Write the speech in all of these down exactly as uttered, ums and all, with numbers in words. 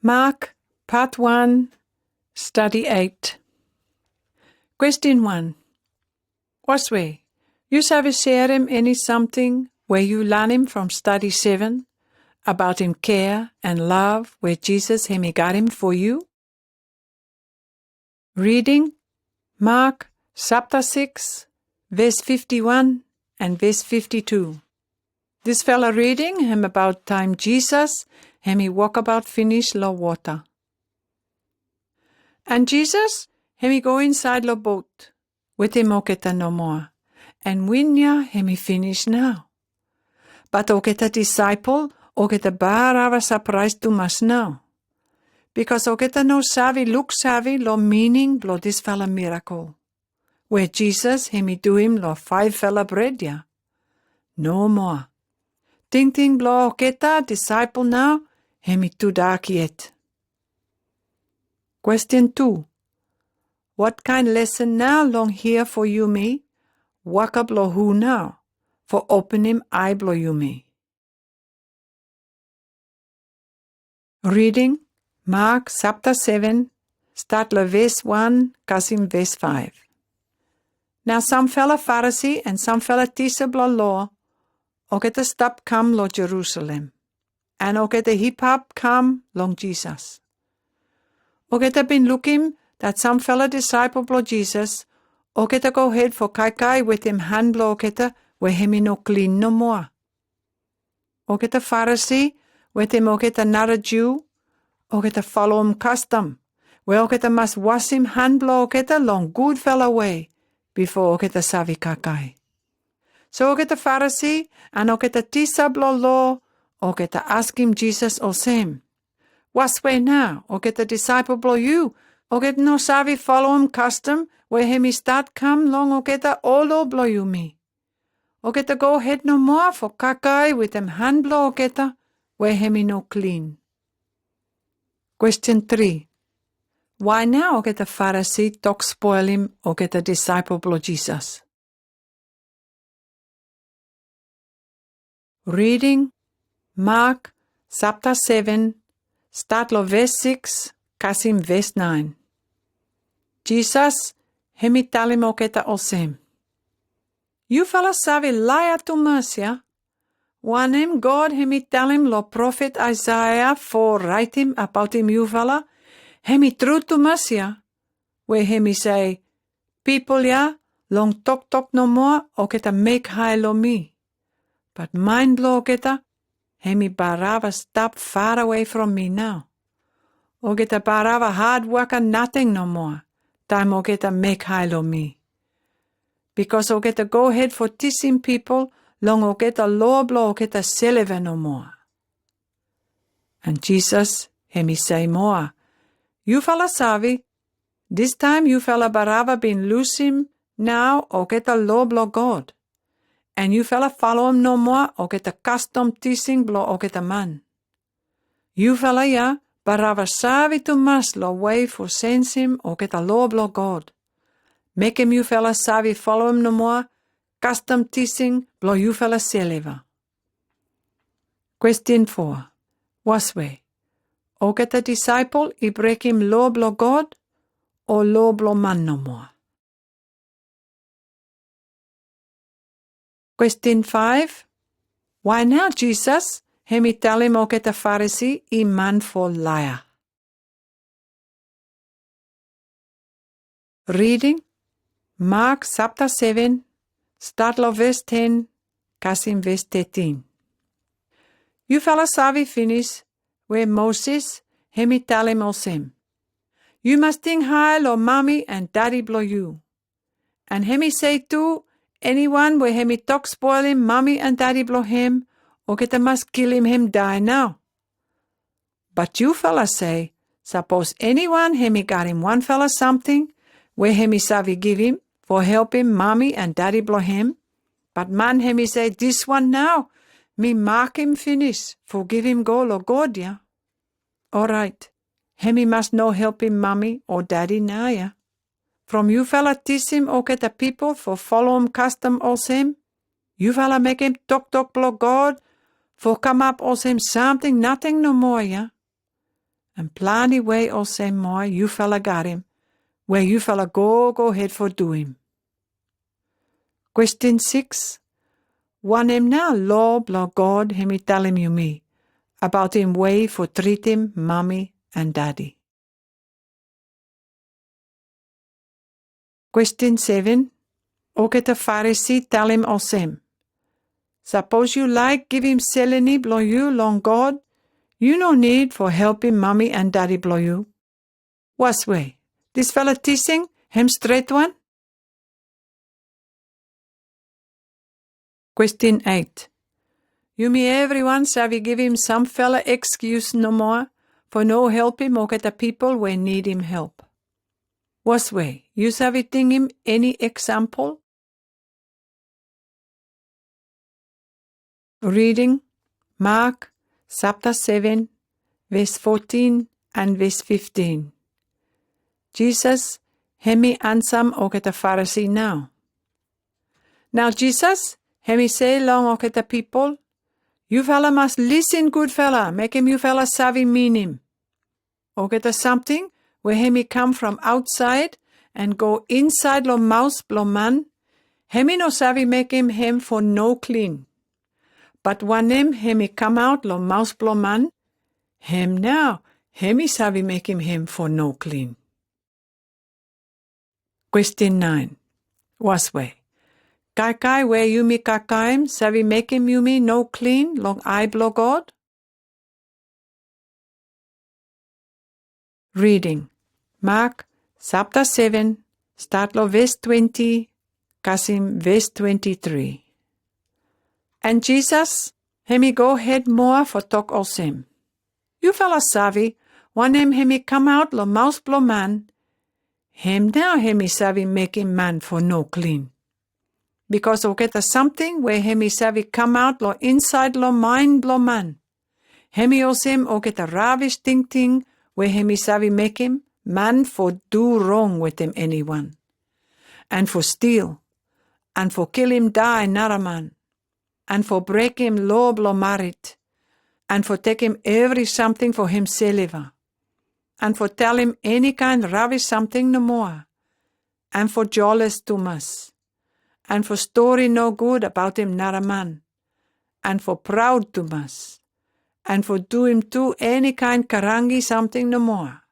Mark, Part one, Study eight. Question one. Oswe, yu save serem eni samting we yu lanem from Study seven about him care and love we Jesus hemi gatem fo yu? Reading Mark sapta six, ves fifti-one and ves fifti-tu. Disfala reading hem about time Jesus hemi wokabaot finis lo wota. An Jesus hemi go insaed lo bot wetem oketa no moa, an win ya hemi finis nao. Bat oketa disaepol, oketa barava sapraes tumas nao, bikos oketa no save luksave lo mining blo disfala mirakol we Jesus hemi du hem lo faefala bred ya. No moa. Tingting blo oketa disaepol nao hemi tudak yet. Question two. Wat kaen lesen nao long hia fo yumi, waka blo hu nao fo openem ae blo yumi? Reading Mark sapta seven, stat lo ves one kasem ves five. Nao samfala Farisi an samfala tisa blo loa, oketa stap kam lo Jerusalem, an oketa hipap kam long Jesus. Oketa bin lukim dat samfala disaepol blo Jesus, oketa gohed fo kaekae wetem han blo oketa we hemi no klin no moa. Oketa Farisi wetem oketa nara Jew, oketa folom kastom we oketa mas wasem han blo oketa long gudfala wei bifo oketa save kaekae. So oketa Farisi an oketa tisa blo loa, oketa askem Jesus olsem, Waswe nao, oketa disaepol blo yu, oketa no save folom kastom we hemi stat kam long oketa olo blo yumi. Oketa gohed no moa fo kaekae wetem han blo oketa we hemi no klin. Question three. Why nao oketa Farisi tok spoelem oketa disaepol blo Jesus? Reading Mark sapta seven, stat lo ves six kasem ves nine. Jesus hemi talem oketa olsem, Yufala save laea tumas ya. Wanem God hemi talem lo profet Aisaea fo raetem abaotem yufala hemi tru tumas ya, we hemi sei, Pipol ya long toktok no moa oketa mek hae lo mi, bat maen blo oketa hemi barava stap farawe from mi nao. Oketa barava hadwaka nating no moa taem oketa mek hae lo mi, bikos oketa gohed fo tisem pipol long oketa loa blo oketa seleva no moa. An Jesus hemi sei moa, Yufala save, distaem yufala barava bin lusum nao oketa loa blo God, an yufala folom no moa oketa kastom tising blo oketa man. Yufala ya barava save tumas lo wei fo sensem oketa loa blo God, mekem yufala save folom no moa kastom tising blo yufala seleva. Question four. Waswe, oketa disaepol i brekem loa blo God o loa blo man no moa? Question five. Why nao Jesus hemi talem oketa Farisi i man fo laea? Reading Mark sapta seven, stat lo ves ten kasem ves tetin. Yufala save finis we Moses hemi talem olsem, Yu mas ting hae lo mami an dadi blo yu. An hemi sei tu, eniwan we hemi tok spoelem mami an dadi blo hem, oketa mas kilem hem dae nao. Bat yufala sei, sapos eniwan hemi gatem wanfala samting we hemi save givem fo helpem mami an dadi blo hem, bat man hemi sei, Diswan nao mi makem finis fo givem go lo God ya. Oraet, hemi mas no helpem mami o dadi nao ya. From yufala tisem oketa pipol fo folom kastom olsem, yufala mekem toktok blo God fo kamap olsem samting nating no moa ya. an plante wei olsem moa yufala garim, we yufala go, go hed fo duim. Kwestin sikis. Wanem nao loa blong God hemi talem yumi abautim wei fo tritim mami an dadi? Kwestin seven. Oketa Farisi talem olsem: Sapos yu laek givim seleni blong yu long God, yu no nid fo helpim mami an dadi blong yu. Waswe, disfala tising hem stret wan? Kwestin eight. Yumi evriwan save givim samfala ekskius nomoa fo no helpim oketa pipol we nidim help. Waswe, yu save tingim eni eksampol? Reading Mark sapta seven, ves fotin an ves fiftin. Jisas hemi ansam oketa Farisi nao. Nao Jisas hemi sei long oketa pipol, yufala mas lisin gudfala, mekem yufala save minim. Oketa samting we hemi kam from aotsaed an go insaed long maos blong man, hemi no save mekem hem fo no klin. Bat wanem hemi kamaot long maos blong man, hem nao hemi save mekem hem fo no klin. Kwestin nine. Waswe, kaikai we yumi kaikaim save mekem yumi no klin long ae blong God? Reading Mark sapta seven, stat long ves twenti, kasim ves twenti tri. An Jisas hemi go hed moa fo tok olsem: Yufala save, wanem hemi kamaot long maos blong man, hem nao hemi save mekem man fo no klin. Bikos oketa samting we hemi save kamaot long insaed long maen blong man, hemi olsem oketa rabis tingting we hemi save mekem man fo du rong wetem eniwan, an fo stil, an fo kilim dae nara man, an fo brekem loa blong marit, an fo tekem evri samting fo himself, an fo talem eni kaen rabis samting nomoa, an fo joles tumas, an fo stori nogud abautem nara man, an fo praod tumas, an fo duim tu eni kaen karangi samting nomoa.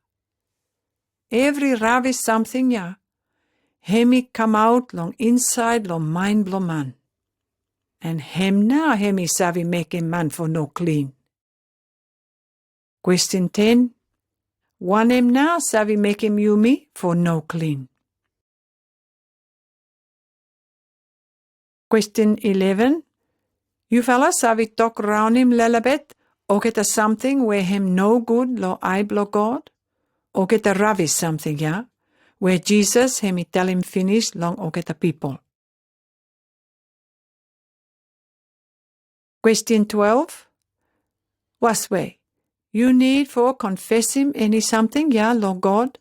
Evri rabis samting ya hemi kamaot long insaed long maen blong man, an hem nao hemi save mekem man fo no klin. Kwestin ten. Wanem nao save mekem yumi fo no klin? Kwestin eleven. Yufala save tok raonem lelebet oketa samting we hem nogud long ae blong God? Oketa rabis samting ya we Jisas hemi talem finis long oketa pipol. Kwestin twelve. Waswe, yu nid fo konfesem eni samting ya long God?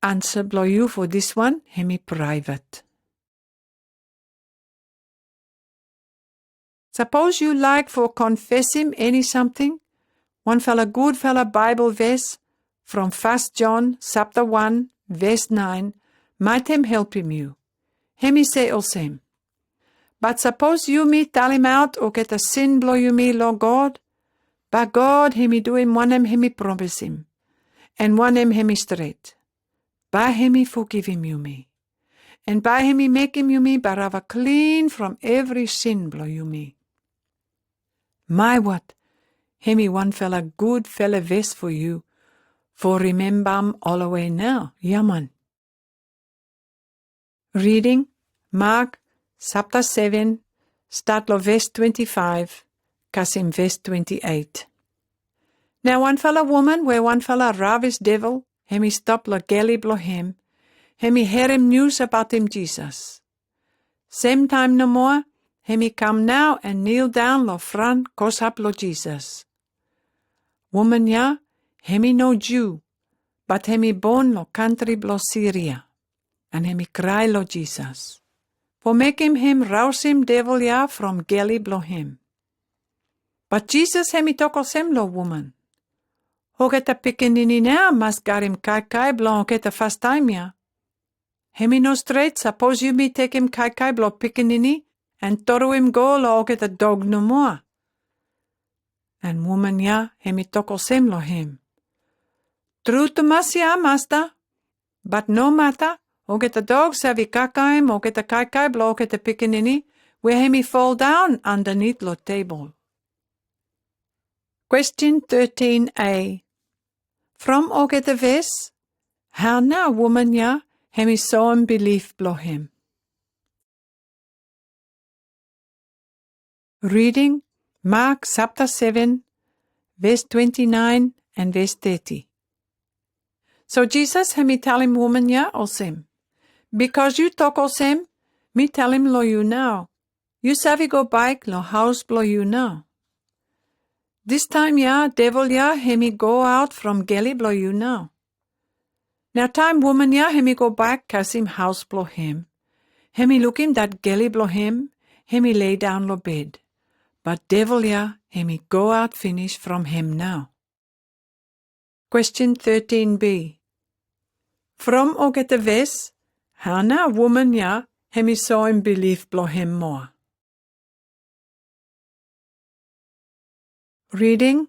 Ansa blong yu fo diswan hemi praevet. Sapos yu laek fo konfesem eni samting, wanfala gudfala Baebol ves from Fas John sapta wan ves naen might hem helpem yu. Hemi sei olsem: Bat sapos yumi talemaot oketa sin blong yumi long God, bae God hemi duim wanem hemi promisem, an wanem hemi stret. Bae hemi fogivem yumi, an bae hemi mekem yumi barava klin from evri sin blong yumi. Mai wat, hemi wanfala gudfala ves fo yu fo rimembam olawei nao, ya man. Reading Mark sapta seven, stat long ves twenti faef, kasim ves twenti eit. Nao wanfala woman we wanfala rabis devel hemi stop long geli blong hem, hemi herem nius abautem Jisas. Semtaem nomoa, hemi kam nao an nil daon long fran kos ap long Jisas. Woman ya, hemi no Jew, bat hemi bon long kantri blong Siria, an hemi krae long Jisas fo mekem hem rausem devel ya from geli blong hem. Bat Jisas hemi tok olsem long woman: Oketa pikinini nea mas garim kaikai blong oketa fastaim ya. Hemi no stret sapos yumi tekem kaikai blong pikinini and toruim go long oketa dog nomoa. And woman ya hemi tok olsem long hem, Tru tumas ya, Masta. But no mata, oketa dog savi kakaem oketa kaikai blong oketa pikinini, wea hemi fall down andanit long tebol. Question thirteen A. From oketa ves, hao nea woman ya hemi soem bilif blong hem? Reading Mark sapta seven, ves twenty-nine and ves thirty. So Jesus hemi talem woman ya olsem, Bikos yu tok olsem, mi talem long yu nao, yu savi go baek long haos blong yu nao. Distaem ya devil ya hemi go aot from geli blong yu nao. Nao taem woman ya hemi go baek kasem haos blong hem, hemi lukim dat geli blong hem hemi lei down long bed, but devil ya hemi go aot finis from hem nao. Question thirteen B. From oketa ves, hao nea woman ya hemi soem bilif blong hem moa? Reading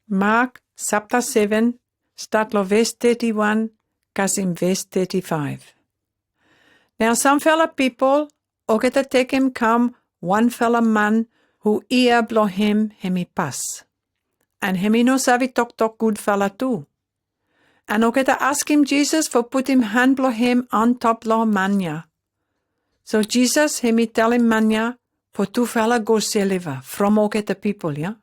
Mark sapta seven, stat long ves thirty-one kasem ves thirty-five. Nao samfala pipol oketa tekem kam wanfala man hu ia blong hem hemi pas, and hemi no savi toktok gudfala tu. And oketa askem Jesus fo putem han blong hem on top long man ya. So Jesus hemi talem man ya fo tufala gol seliva from oketa pipol ya.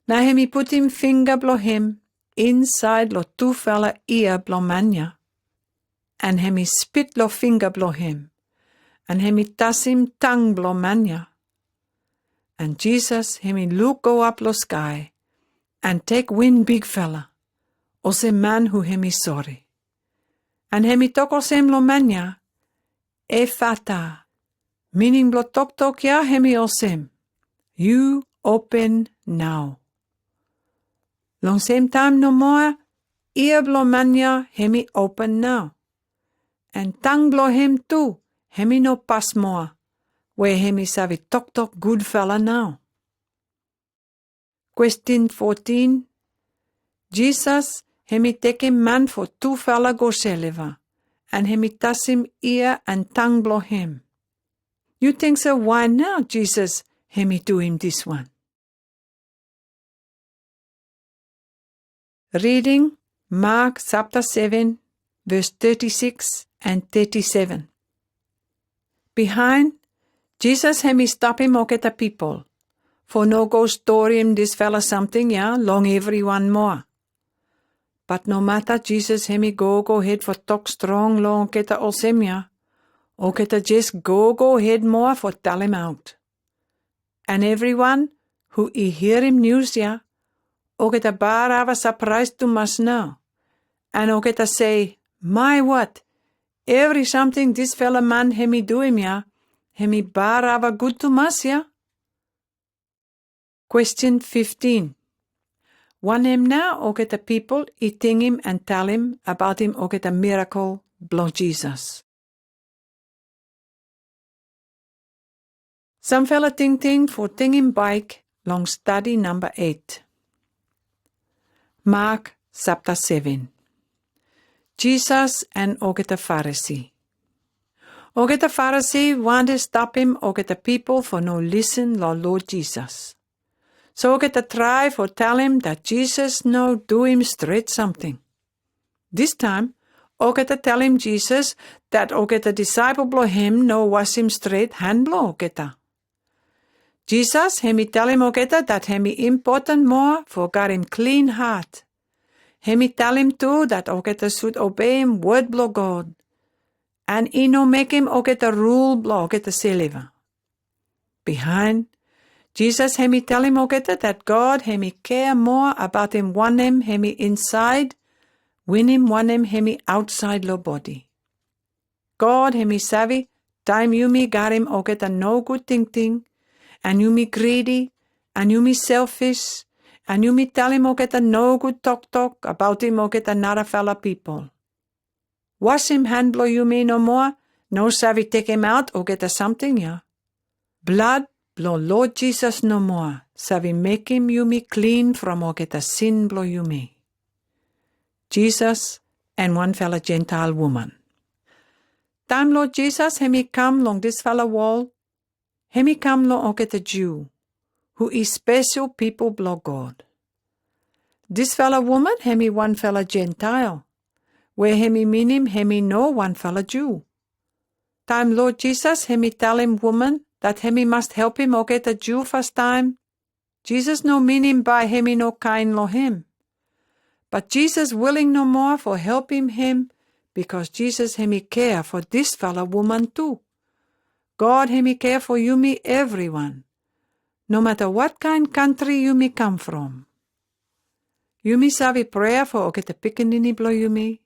Nao hemi putem finga blong hem insaed long tufala ia blong man ya, and hemi spit long finga blong hem, and hemi tasem tang blong man ya. And Jesus hemi luk go up long skae, and tek win bigfala, olsem man hu hemi sore. And hemi tok olsem long man ya, Efata, mining blong toktok ya hemi olsem, Yu open nao. Long semtaem nomoa, ia blong man ya hemi open nao, and tang blong hem tu hemi no pas moa, wea hemi savi toktok gudfala nao. Question fourteen. Jesus hemi tekem man fo tufala gol seliva, and hemi tasem ia and tang blong hem. Yu ting se why nao Jesus hemi duim dis wan? Reading Mark sapta seven, ves thirty-six and thirty-seven. Bihaen, Jesus hemi stopem oketa pipol fo no go storiem disfala samting ya long evriwan moa. But no mata Jesus hemi go go hed fo tok strong long oketa olsem ya, oketa jes go go hed moa fo talem aot. And evriwan hu i hierem nius ya, oketa barava sapraes tumas nao. And oketa sei, My word, evri samting disfala man hemi duim ya hemi barava gud tumas ya. Question fifteen. Wanem nao oketa pipol i tingim and talem abaotem oketa mirakel blong Jesus? Samfala tingting fo tingim baek long stadi namba eight. Mark sapta seven. Jesus and oketa Farisi. Oketa Farisi wante stopem oketa pipol fo no listen long Lord Jesus. So oketa trae fo talem dat Jesus no duim stret samting. Distaem, oketa talem Jesus dat oketa disaepol blong hem no wasem stret han blong oketa. Jesus hemi talem oketa dat hemi impoten moa fo garim klin hat. Hemi talem tu dat oketa sud obeim wod blong God, and i no mekem oketa rul blong oketa seliva. Bihaen, Jesus hemi talem oketa dat God hemi kea moa abaotem wanem hemi insaed winim wanem hemi aotsaed long bodi. God hemi save taem yumi garim oketa no gud tingting, and yumi gridi, and yumi selfis, An yumi talem olgeta no gud toktok abautim olgeta nara fala pipol. Wasem han blong yumi no moa no save tekemaot olgeta samting ya. Blad blong Lord Jisas no moa save mekem yumi klin from olgeta sin blong yumi. Jisas an wan fala Jentael woman. Taem Lord Jisas hemi kam long dis fala wol, hemi kam long olgeta Jew, hu i spesel pipol blong God. Dis fala woman hemi wan fala Jentael, we hemi minim hemi no wan fala Jew. Taem Lord Jisas hemi talem woman dat hemi must helpem olgeta Jew fastaem, Jisas no minim bae hemi no kaen long hem. But Jisas wiling no moa fo helpem hem, bikos Jisas hemi kea fo dis fala woman tu. God hemi kea fo yumi evriwan, no mata wat kaen kantri yumi kam from. Yumi save prea fo olgeta pikinini blong yumi,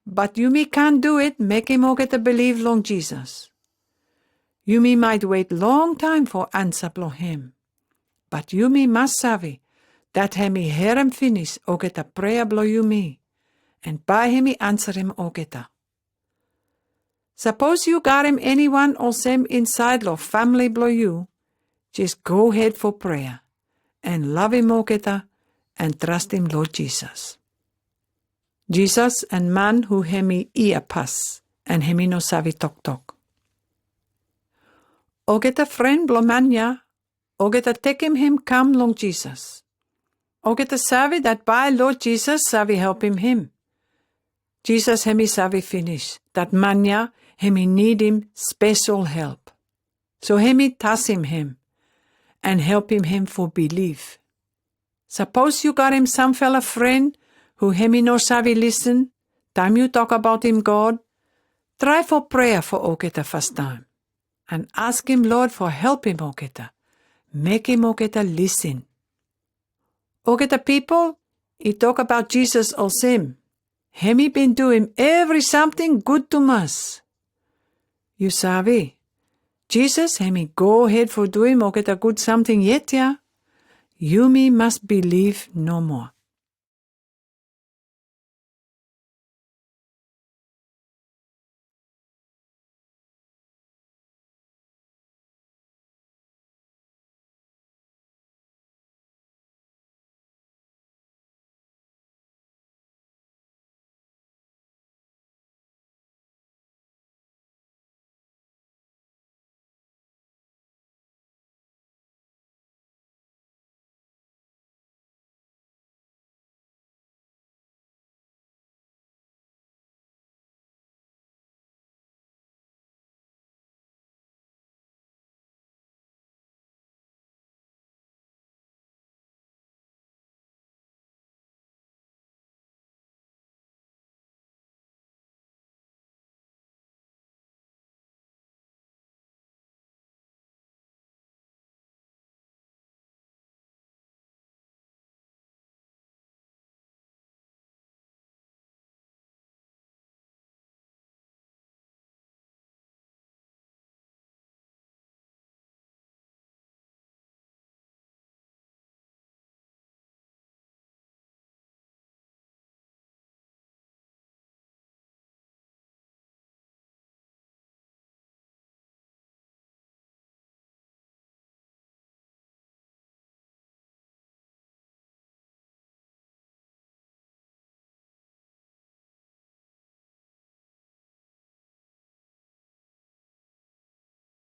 but yumi kan du it mekem olgeta bilif long Jisas. Yumi maet wet longtaem fo ansa blong hem, but yumi must save dat hemi herem finis olgeta prea blong yumi, an bae hemi ansarem olgeta. Sapos yu garem eniwan olsem insaed long famili blong yu, jes gohed fo prea an lavem olgeta an trastem Lord Jisas. Jisas an man hu hemi ia pas an hemi no save toktok. Olgeta fren blong man ya, olgeta tekem hem kam long Jisas. Olgeta save dat bae Lord Jisas save helpem hem. Jisas hemi save finis dat man ya hemi nidim spesel help. So hemi tasem hem an helpem hem fo bilif. Sapos yu garem sam fala fren hu hemi no save listen taem yu tok abautim God, trae fo prea fo olgeta fastaem an askem Lord fo helpem olgeta, mekem olgeta listen. Olgeta pipol i tok abaot Jisas olsem, hemi bin duim evri samting gud tumas. Yu save, Jisas hemi gohed fo duim olgeta gud samting yet ya. Yumi must bilif no moa.